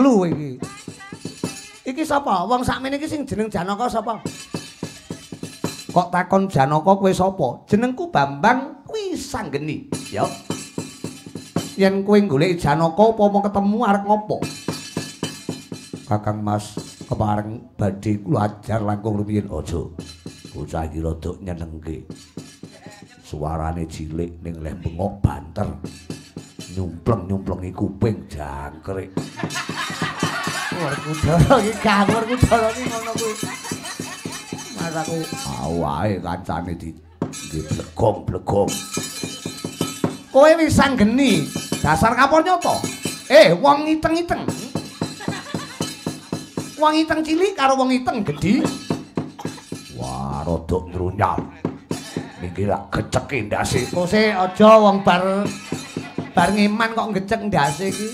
Melu iki. Iki sapa? Wong sakmene iki sing jeneng Janaka sapa? Kok takon Janaka kowe sapa? Jenengku Bambang Wisanggeni. Ya. Yen kowe golek Janaka upama ketemu arep ngopo? Kakang Mas kepareng badhe kula ajar langkung rumiyin. Aja. Bocah iki rada nyenengke. Suarane cilik ning leh bengok banter. Nyumpleng-nyumplengi kuping jangkrik. Werkudara iki kang Werkudara iki ngono kuwi. Mas aku awae kancane di blegong-blegong. Kowe wis sanggeni, dasar kapor nyata. Wong iteng-iteng. Wong iteng cilik karo wong iteng gedhi. Wah, rodok ndrunyal. Niki lak geceke ndase. Kose aja wong bar ngeman kok ngecek ndase iki.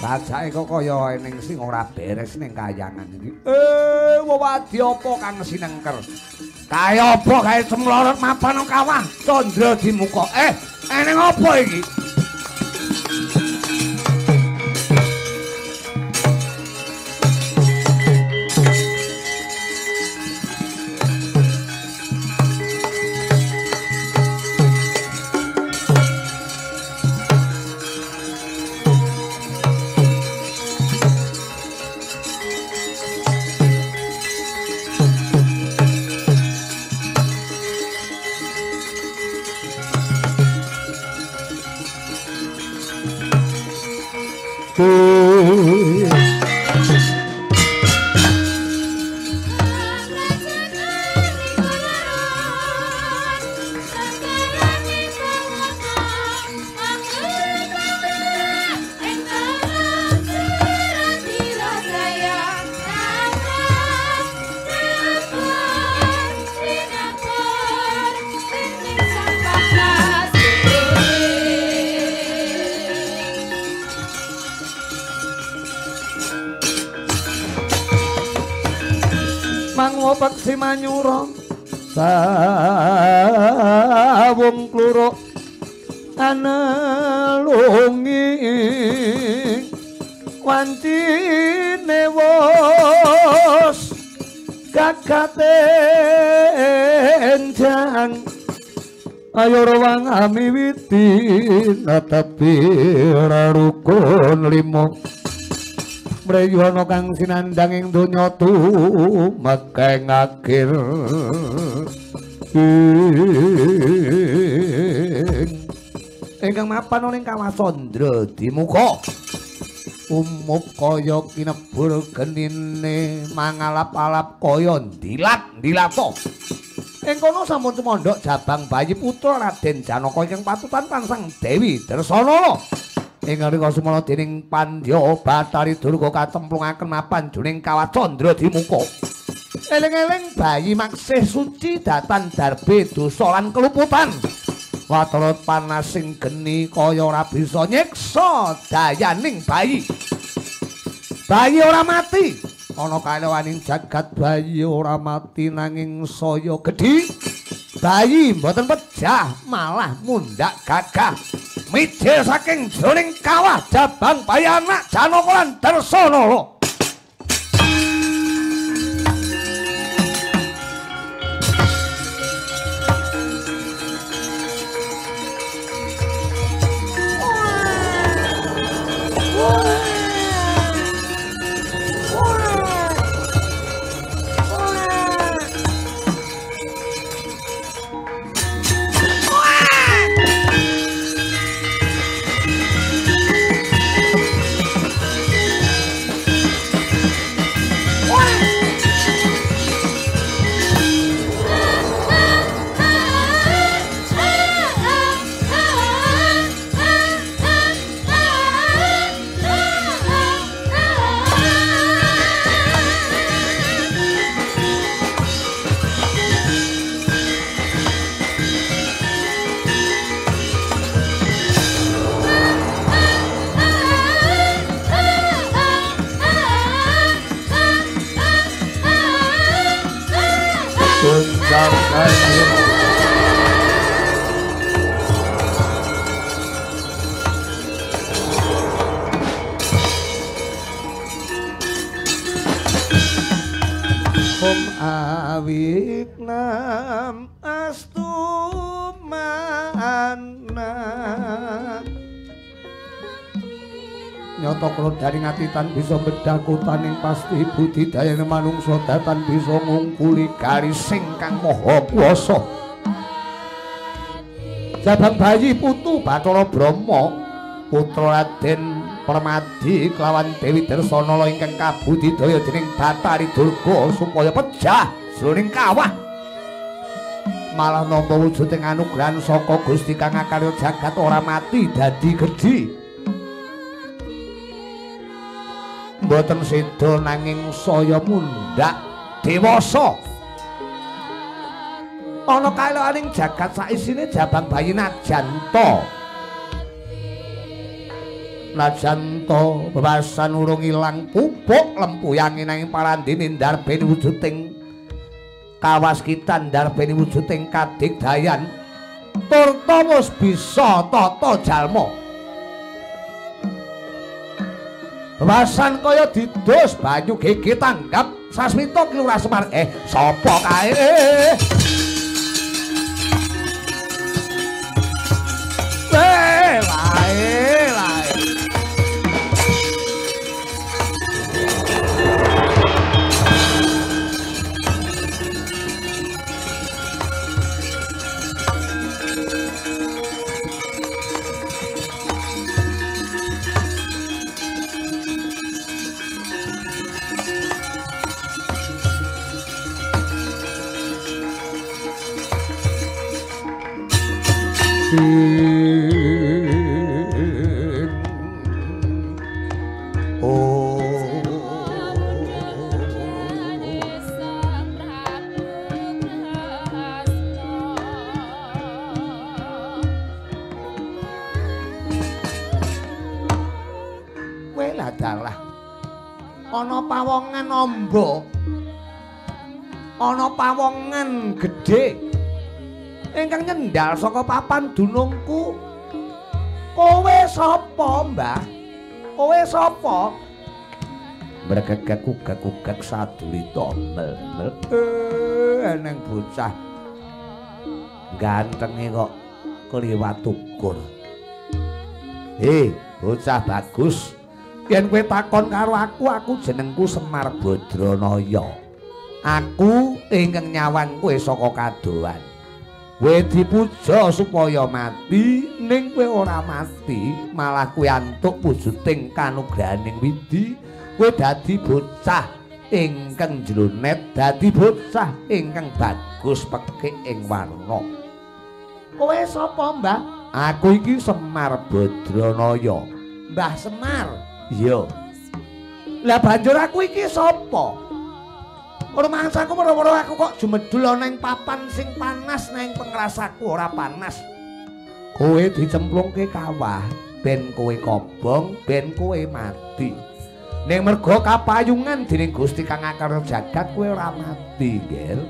Sajake kok kaya ning sing ora beres ning kayangan iki. Wewadi apa kang sinengker? Kae apa kae cemlorot mapan nang kawah Candra Dimuka. Eneng apa iki? Peksi manyura sawung kluruk anelungi wancine wos gagate enjang ayo rawang amiwiti netepi rerukun limo mreyana kang sinandhang ing donya tumekeng akhir ingkang mapan ing kawah Candra Dimuka umup kaya kinebur genine mangalap-alap kaya ndilat-ndilata. Ing kono sampun tumandhak jabang bayi putra Raden Janaka ingkang patutan pansang Dewi Dresanala. Ing nalika sumala dening Pandya Bathari Durga kacemplungaken mapan jroning kawah Candra Dimuka. Eling-eling bayi maksih suci datan darbe dosa lan keluputan. Watara panas sing geni kaya ora bisa nyiksa dayaning bayi. Bayi ora mati. Ana kaelewaning jagat bayi ora mati nanging saya gedhi. Bayi mboten pejah malah mundhak gagah. Mijil saking jroning kawah jabang bayi anak Janaka lan Dresanala. Gonjang ganjing. Om awiknam astu mana nyata krodhaning ati tan bisa bedah kutaning pasti budidayane manungsa datan bisa ngungkuli garising kang maha kuwasa. Jabang bayi putu Bathara Brahma putra Raden Permadi kelawan Dewi Darsanala ingkang kabudidaya dening Bathari Durga supaya pejah jroning kawah malah nampa wujuding anugrahan saka Gusti kang akarya jagat ora mati dadi gedhi. Mboten seda nanging saya mundhak dewasa. Ana kaelokaning jagat saisine jabang bayi najanta. Najanta bebasan urung ilang pupuk lempuyange nanging parandene ndarbeni wujuding kawaskitan ndarbeni wujuding kadigdayan turta wis bisa tata jalma. Bebasan kaya didus banyu gege tanggap sasmita Ki Lurah Semar. Sapa kae? Lae lae. Ana pawongan amba, ana pawongan gedhe ingkang nyendal saka papan dunungku. Kowe sapa, Mbah? Kowe sapa? Mregegek ugek-ugek sadulita mel-mel. Eneng bocah gantenge kok kliwat ukur. Bocah bagus. Yen kowe takon karo aku, aku jenengku Semar Badranaya. Aku ingkang nyawang kowe saka kadohan. Kowe dipuja supaya mati, ning kowe ora mati, malah kowe antuk wujuding kanugrahaning Widi. Kowe dadi bocah ingkang jlonet, dadi bocah ingkang bagus pekik ing warna. Kowe sapa, Mbah? Aku iki Semar Badranaya. Mbah Semar. Iya. Lah banjur aku iki sapa? Rumangsaku menawa aku kok jumedul ana ing papan sing panas nang pengrasaku ora panas. Kowe dicemplungke kawah ben kowe kobong, ben kowe mati. Ning merga kapayungan dening Gusti kang akarya jagat kowe ora mati, Ngger.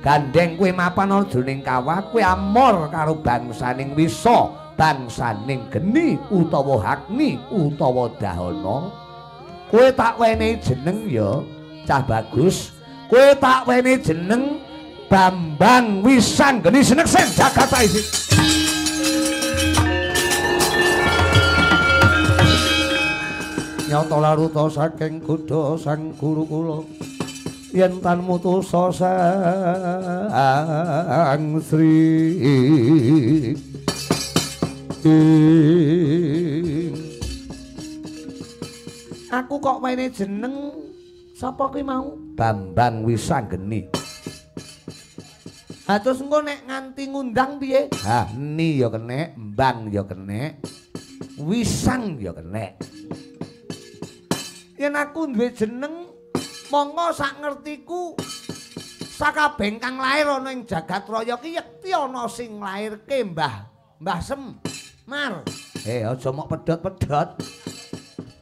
Gandeng kowe mapan ana jroning kawah, kowe amor karo bangsaning wisa, bangsaning geni utawa hakni utawa dahana. Kowe tak wenehi jeneng ya, cah bagus. Kowe tak wenehi jeneng Bambang Wisanggeni Sineksen jagat saisi. Nyata laruta saking godha sang guru kula yen tan mutusa sang Sri. Aku kok wenehi jeneng sapa kuwi mau? Bambang Wisanggeni. Ha terus engko nek nganti ngundang piye? Ha, ni ya kenek, mbang ya kenek, wisang ya kenek. Yen aku duwe jeneng monggo sak ngertiku sakabeh kang lair ana ing jagat raya ki yekti ana sing nglairke Mbah Mbah Semar. Aja mok pedhot-pedhot.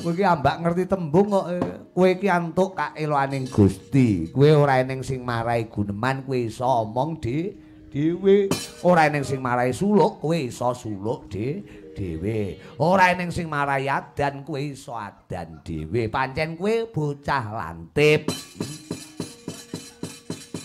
Kowe iki ambak ngerti tembung kok. Kowe iki antuk kaeloaning Gusti. Kowe ora eneng sing marai guneman, kowe iso omong dhewe. Ora eneng sing marai suluk, kowe iso suluk dhewe. Ora eneng sing marai adan, kowe iso adan dhewe. Pancen kowe bocah lantip.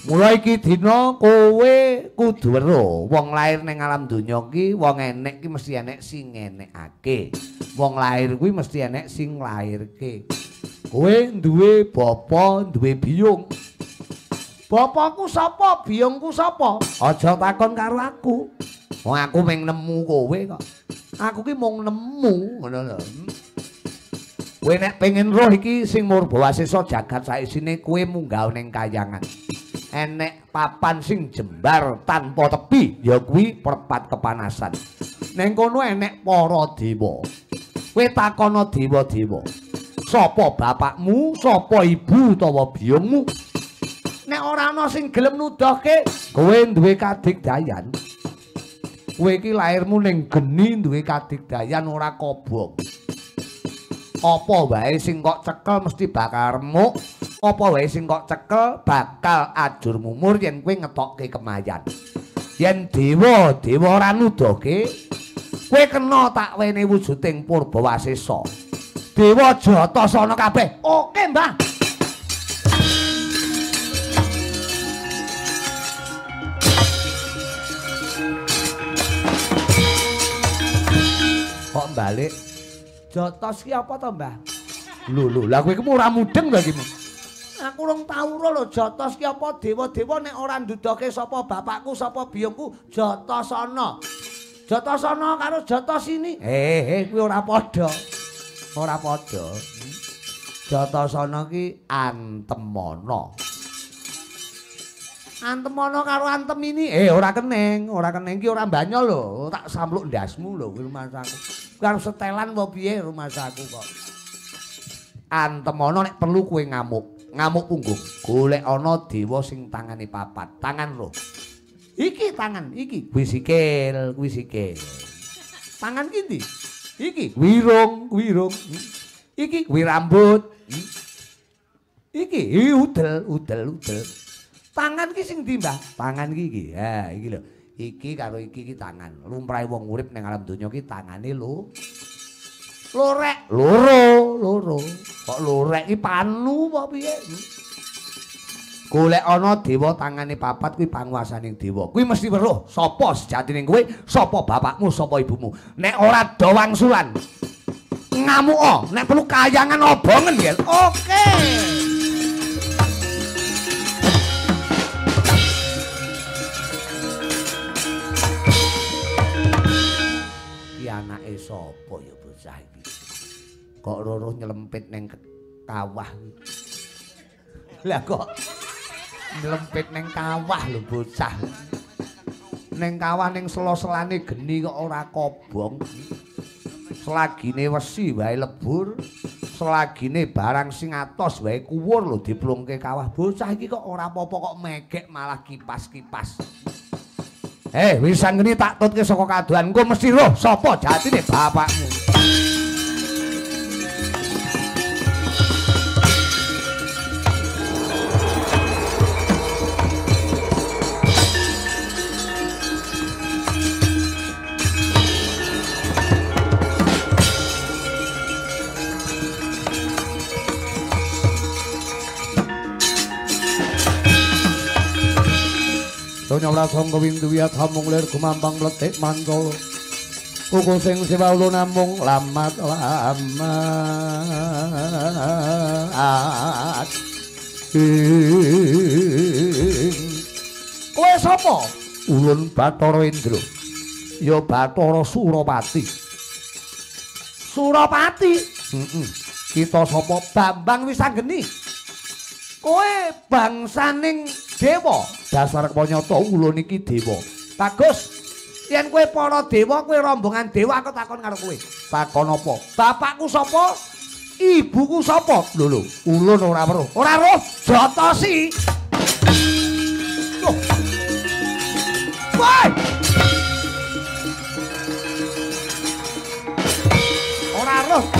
Mula iki dina kowe kudu weruh. Wong lair ning alam donya ki wong enek ki mesti enek sing ngenekake. Wong lair kuwi mesti enek sing nglairke. Kowe duwe bapa, duwe biyung. Bapakku sapa? Biyungku sapa? Aja takon karo aku. Wong aku mung nemu kowe kok. Aku ki mung nemu ngono lho. Kowe nek pengen roh iki sing Murbawasesa jagat saisine kowe munggah ning kayangan. Enek papan sing jembar tanpa tepi, ya kuwi perpat kepanasan. Neng kono enek para dewa. Kowe takono dewa-dewa. Sapa bapakmu, sapa ibu utawa biyungmu? Nek ora ana sing gelem nuduhke, kowe duwe kadigdayan. Kowe iki lairmu ning geni duwe kadigdayan ora kobong. Apa wae sing kok cekel mesti bakal remuk. Apa wae sing kok cekel bakal ajur mumur yen kowe ngetokke kemayan. Yen dewa, dewa ora nuduhke, kowe kena tak wene wujuding Purbawasesa. Dewa Jatasana kabeh. Oke, Mbah. Kok balik? Jotos ki apa to, Mbah? Lho lho, lah kowe iki ora mudeng to iki. Aku rong tau ro lho jotos ki apa dewa-dewa nek ora ndudoke sapa bapakku, sapa biyungku, Jatasana. Jatasana karo Jatasini. Kuwi ora padha. Ora padha. Jatasana ki antemana. Antemana karo antemini. Ora keneng, ora keneng ki ora banyol lho. Tak sampluk ndasmu lho kuwi rumasaku. Kuwi arep setelan apa piye rumasaku kok. Antemana nek perlu kowe ngamuk. Ngamuk punggung. Golek ana dewa sing tangane papat. Tangan lho. Iki tangan, iki kuwi sikil, kuwi sikil. Tangan ki ndi? Iki wirung, wirung. Iki kuwi rambut. Iki udel, udel, udel. Tangan ki sing ndi, Mbah? Tangan ki iki. Ha, iki lho. Iki karo iki ki tangan. Lumrahe wong urip ning alam donya ki tangane lho. Lorek, loro, loro. Kok lorek ki panu apa piye? Golek ana dewa tangane papat kuwi panguwasaning dewa. Kuwi mesti weruh sapa sejatine kowe, sapa bapakmu, sapa ibumu. Nek ora do wangsulan, ngamuka, nek perlu kayangan obongen nggih. Oke. Ki anake sapa ya bocah iki? Kok roro nyelempit neng kawah. Lah kok nyelempit neng kawah lho bocah. Neng kawah neng sela-selane geni kok ora kobong. Selagine wesi wae lebur, selagine barang sing atos wae kuwur lho diplungke kawah. Bocah iki kok ora apa-apa kok megek malah kipas-kipas. Wisan ngene tak tutke saka kadohan engko mesti roh sapa jatine bapakmu. Donya lasangga windu wiyat hamung lir gumambang mlethik manca. Kuku sing siwaulu namung lamat lamat. Kowe sapa? Ulun Bathara Indra. Ya Bathara Surapati. Surapati? Heeh. Kita sapa? Bambang Wisanggeni. Kowe bangsaning dewa. Dasar panyata ulun iki dewa. Bagus. Yen kowe para dewa, kowe rombongan dewa, aku takon karo kowe. Takon apa? Bapakku sapa? Ibuku sapa? Lho lho, ulun ora weruh. Ora weruh, jotosi. Loh. Woi. Ora weruh,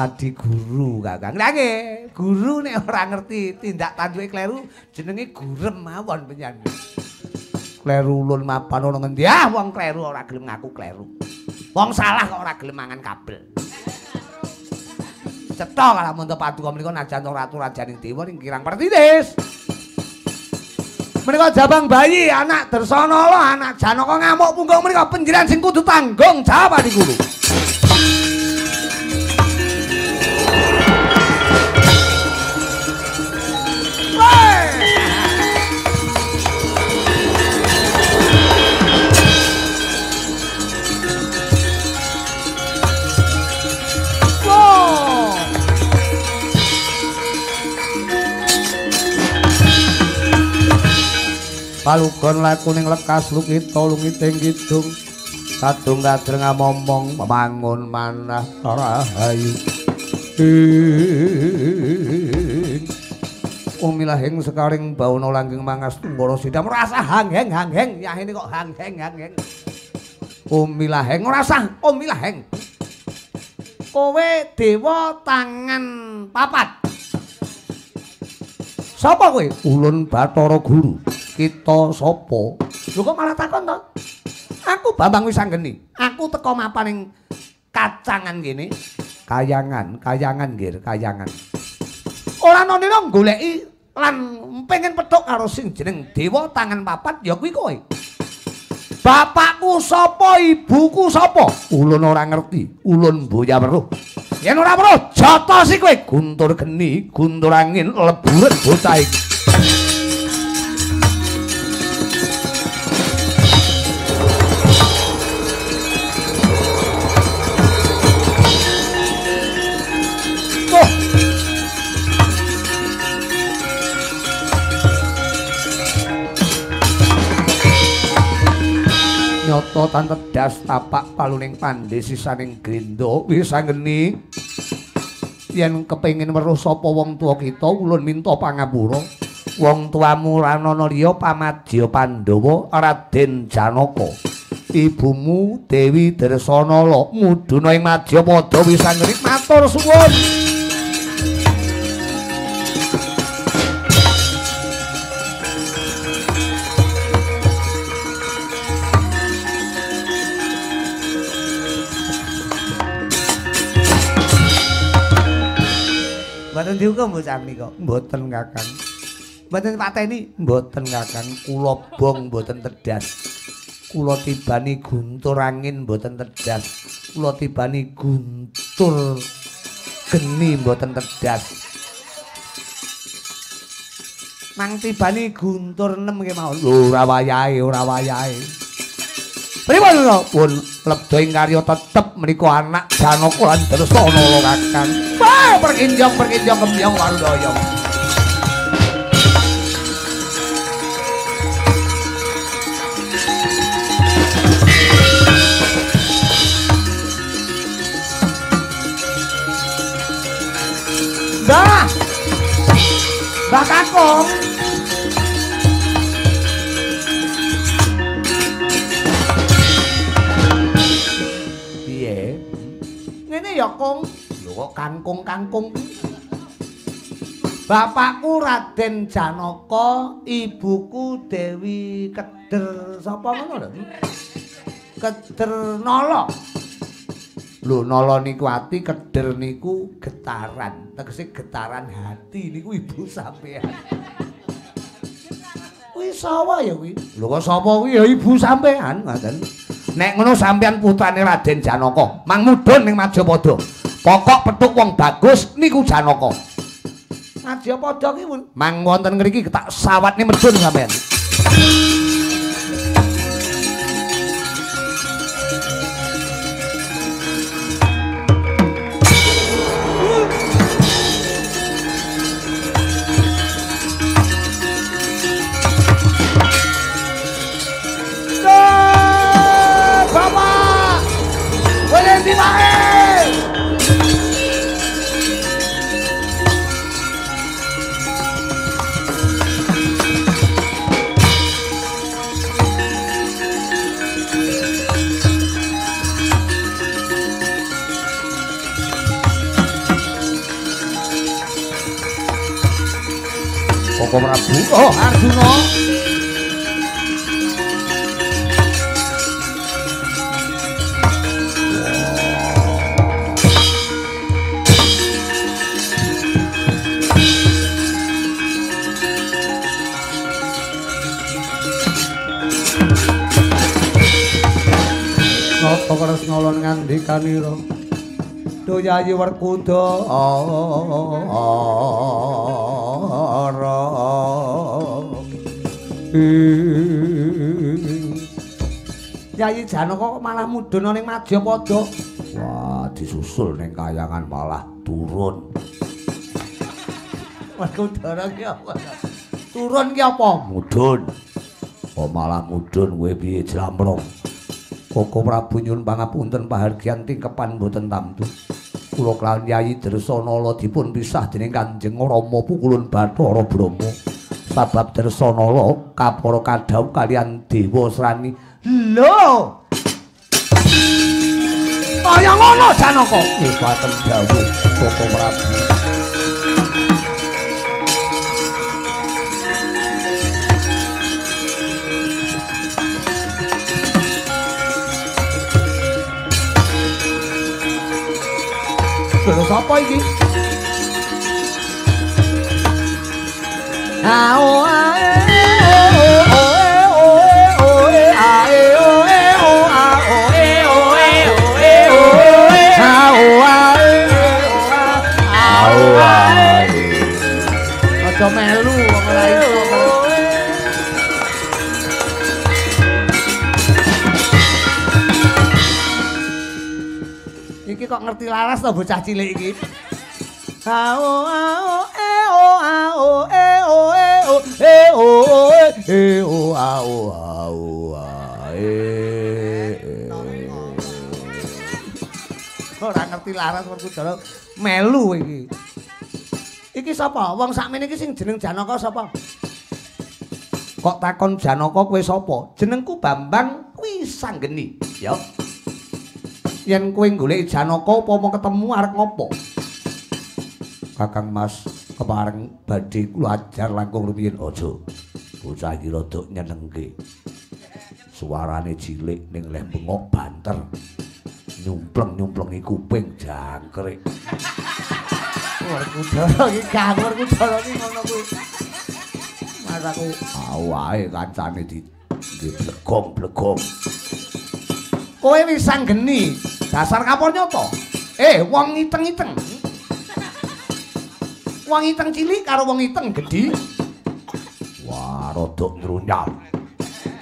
Adi guru, Kakang. Lah nggih, guru nek ora ngerti tindak tanduke kleru jenenge gurem mawon penyan. Kleru ulun mapan ana ngendi? Ah, wong kleru ora gelem ngaku kleru. Wong salah kok ora gelem mangan kabel. Cetha kalamun paduka menika najan ratu rajaning dewa ing kirang pertitis. Menika jabang bayi anak Dresanala, anak Janaka ngamuk punggung menika penjiran sing kudu tanggung jawab adi guru. Palugon lakuning lekas lukita lungiting kidung kadung kadreng amomong mangun manah rahayu ing umilahing sekaring bawana langgeng mangastu ngara sidam ora sah hangheng hangheng yahene kok hangheng hangheng umilaheng ora sah umilaheng kowe dewa tangan papat sapa kowe ulun Bathara Guru. Kita sapa? Lho kok malah takon to? Aku Bambang Wisanggeni. Aku teko mapan ing kacangan kene. Kayangan, kayangan nggih, kayangan. Ora ana nira goleki lan pengen petuk karo sing jeneng dewa tangan papat ya kuwi kowe. Bapakku sapa, ibuku sapa? Ulun ora ngerti, ulun boya weruh. Yen ora weruh, jotosi kowe guntur geni, guntur angin leburen bocah iki. Nyata tan tedas tapak paluning pandhe sisaning grenda Wisanggeni yen kepengin weruh sapa wong tuwa kita ulun minta pangapura. Wong tuamu ranana liya pamadya Pandhawa Raden Janaka, ibumu Dewi Dresanala mudhuna ing Madyapada. Wisanggeni matur suwun. Mboten dihukum bocah menika? Mboten Kakang. Mboten pateni? Mboten Kakang. Kula bong mboten tedas. Kula tibani guntur angin mboten tedas. Kula tibani guntur geni mboten tedas. Nang tibani guntur 6 kemawon. Lho ora wayahe, ora wayahe. Pripun lho? Pun lebda ing karya tetep menika anak Janaka lan Dresanala Kakang. Wah, perkinjong perkinjong gembyong warudaya. Mbah. Mbah Kakung. Piye? Ngene ya, Kung. Lho kok kangkung-kangkung. Bapakku Raden Janaka, ibuku Dewi Keder sapa ngono lho? Keder Nala. Lho nala niku ati, keder niku getaran. Tegese getaran hati niku ibu sampean. Kuwi sapa ya kuwi? Lho kok sapa kuwi ya ibu sampean ngoten. Nek ngono sampean putrane Raden Janaka, mang mudhun ning Madyapada. Pokok petuk wong bagus niku Janaka. Madyapada ki mang wonten ngriki tak sawatne medhun sampean. Bapak! Kowe endi wae? Koko Prabu. Oh, Arjuna. Nata Kresna lan ngandikanira. Do Yayi Werkudara. Yayi Janaka kok malah mudhun ning Madyapada. Wah, disusul ning kayangan malah turun. Werkudara ki apa? Turun ki apa? Mudhun. Oh malah mudhun kowe piye jlamprong? Koko Prabu nyuwun pangapunten pahargyan tingkepan mboten tamtu. Kula kelawan Yayi Dresanala dipun pisah dening Kanjeng Rama pukulun Bathara Brahma. Sabab Dresanala kapara kadhawuh kaliyan Dewa Srani. Lho. Kaya ngono Janaka. Nggih dawuh Koko Prabu. Lho sapa iki? A o a e o e o e o e a e o e o a o e o e o e o e a o a e o a o a e. Aja melu wong ora iso. Iki kok ngerti laras to bocah cilik iki. A o a o e o a o e o e o e o e o a o a o a e. Ora ngerti laras Werkudara melu iki. Iki sapa? Wong sakmene iki sing jeneng Janaka sapa? Kok takon Janaka kowe sapa? Jenengku Bambang Wisanggeni. Ya. Yen kowe goleki Janaka upama ketemu arep ngopo? Kakang Mas kepareng badhe kula ajar langkung rumiyin. Aja. Bocah iki rada nyenengke. Suarane cilik ning leh bengok banter. Nyumpleng-nyumplengi kuping jangkrik. Werkudara iki Kang Werkudara iki ngono kuwi. Mas aku awae kancane di blegong-blegong. Kowe wis sanggeni, dasar kapor nyata. Wong iteng-iteng. Wong iteng cilik karo wong iteng gedhi. Wah, rodok ndrunyal.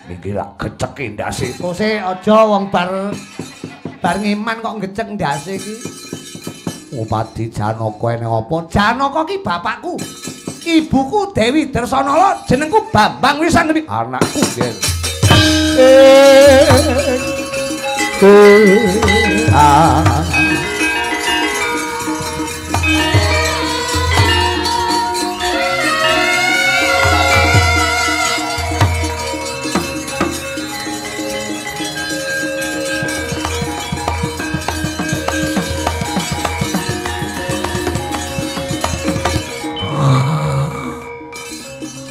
Niki lak geceke ndase. Kose aja wong bar ngeman kok ngecek ndase iki. Upadi Janaka eneng apa? Janaka ki bapakku. Ibuku Dewi Dresanala, jenengku Bambang Wisanggeni. Anakku nggih.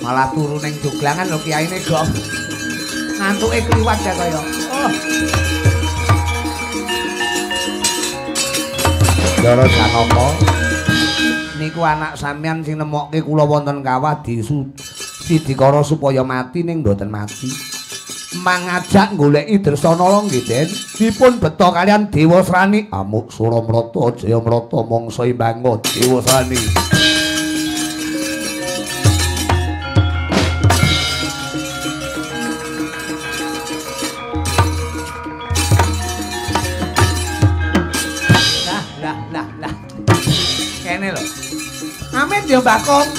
Malah turu ning joglangan lho kiyaine gong. Ngantuke kliwat ya kaya. Oh. Ndara Janaka niku anak sampeyan sing nemokke kula wonten kawah di Sidikara supaya mati ning mboten mati. Mangajak goleki Dresanala nggih Den, dipun beta kaliyan Dewa Srani. Amuk Suramrata Jayamrata mangsa imbanga Dewa Srani. Kene lho. Amin ya Mbah Kong.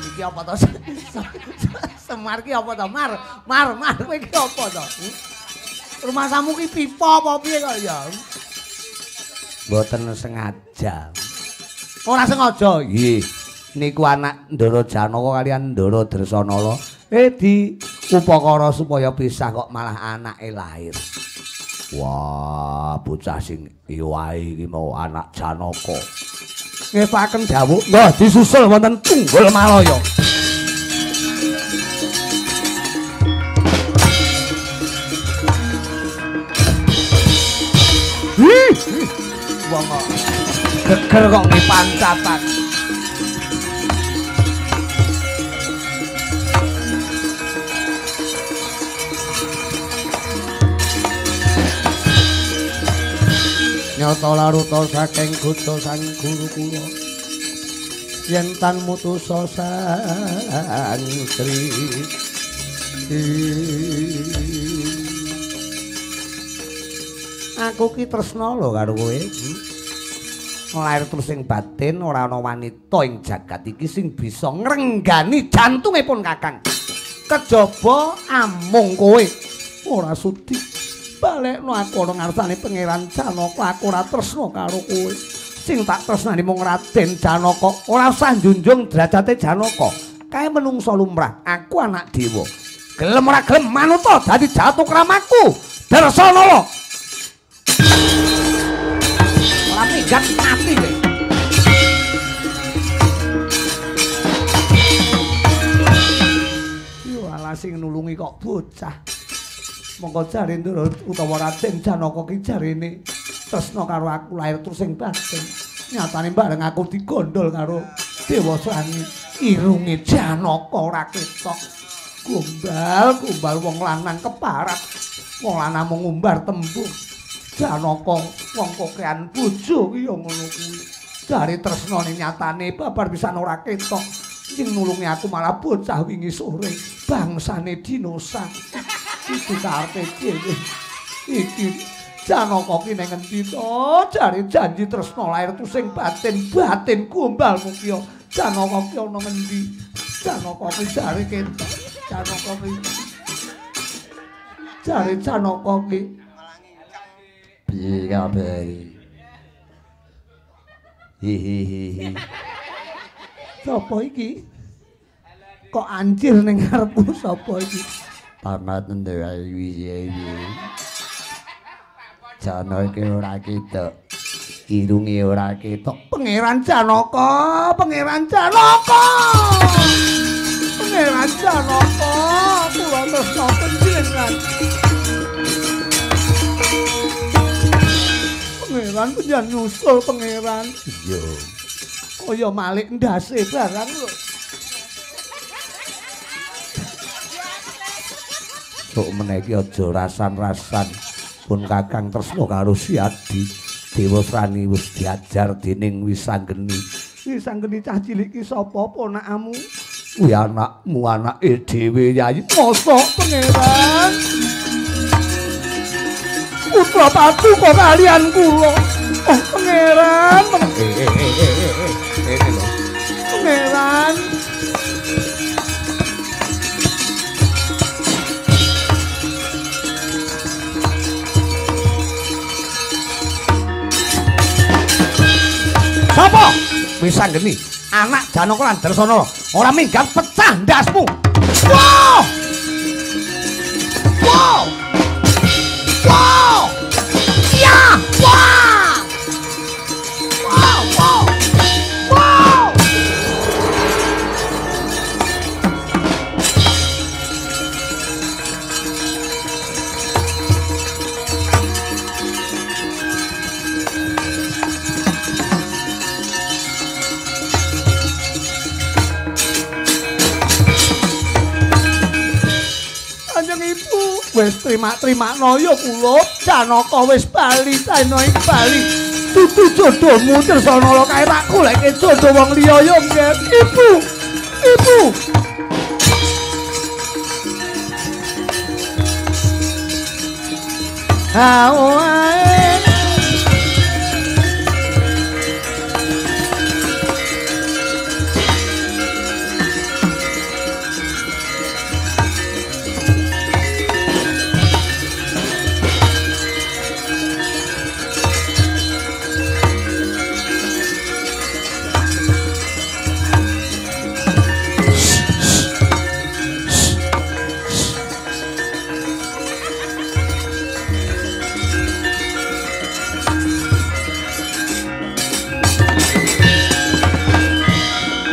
Iki apa to? Semar ki apa to? Mar, mar, mar kowe iki apa to? Rumasamu ki pipa apa piye kok ya? Mboten sengaja. Ora sengaja. Nggih. Niku anak Ndara Janaka kaliyan Ndara Dresanala. Di upakara supaya pisah kok malah anake lahir. Wah, bocah sing iwae iki mau anak Janaka. Ngepaken dawuh, nggih disusul wonten Tunggul Malaya. Wong kok geger kok nggih pancatan. Nyata laruta saking godha sang guru kula yen tan mutusa santri. Aku ki tresna lho karo kowe. Lair terus ing batin ora ana wanita ing jagat iki sing bisa ngrenggani jantunge pun Kakang. Kejaba amung kowe. Ora sudi. Balekno aku ana ngarsane Pangeran Janaka, aku ora tresna karo kowe. Sing tak tresnani mung Raden Janaka. Ora usah njunjung derajate Janaka. Kae menungsa lumrah, aku anak dewa. Gelem ora gelem manuta dadi jatuh kramaku. Darsanala. Ora minggat mati kowe. Yo alah sing nulungi kok bocah. Monggo jare ndara utawa Raden Janaka ki jarene tresna karo aku lair terus ing batin. Nyatane bareng aku digondol karo Dewa Srani, irunge Janaka ora ketok. Gombal, gombal wong lanang keparat. Wong lanang mung ngumbar tembung. Janaka wong kokean bojo ki ya ngono kuwi. Jare tresnane nyatane babar pisan ora ketok. Sing nulungi aku malah bocah wingi sore, bangsane dinosa. Iki karepe dhewe. Iki Janaka ki ning endi to? Jare janji tresna lair tusing batin, batin gombalmu ki. Janaka ki ana ngendi? Janaka ki jare ketok. Janaka ki. Jare Janaka ki. Piye kabeh? Hihihi. Sapa iki? Kok anjir ning ngarepku sapa iki? Pamat ndewe iki. Janaka ora ketok. Irunge ora ketok. Pangeran Janaka, Pangeran Janaka. Pangeran Janaka, kula tresna panjenengan. Pangeran panjenengan nyusul pangeran. Iya. Kaya malik ndase barang lho. Sok meneh iki aja rasan-rasan. Pun Kakang tresna karo Siadi. Dewa Srani wis diajar dening Wisanggeni. Wisanggeni cah cilik iki sapa ponakamu? Kuwi anakmu, anake dhewe Yayi. Mosok pangeran? Putra paduka kalian kula. Oh pangeran. Pangeran. Sapa? Wisanggeni, anak Janaka lan Darsana ora minggat pecah ndasmu. Wow! Wow! Wow! Ya! Wah! Wow, wow! Wow! Ibu wis terima-terima ya kula Janaka wis bali saena iki bali dudu jodohmu Darsana kae tak goleke jodoh wong liya ya nggih. Ibu, ibu. Ah.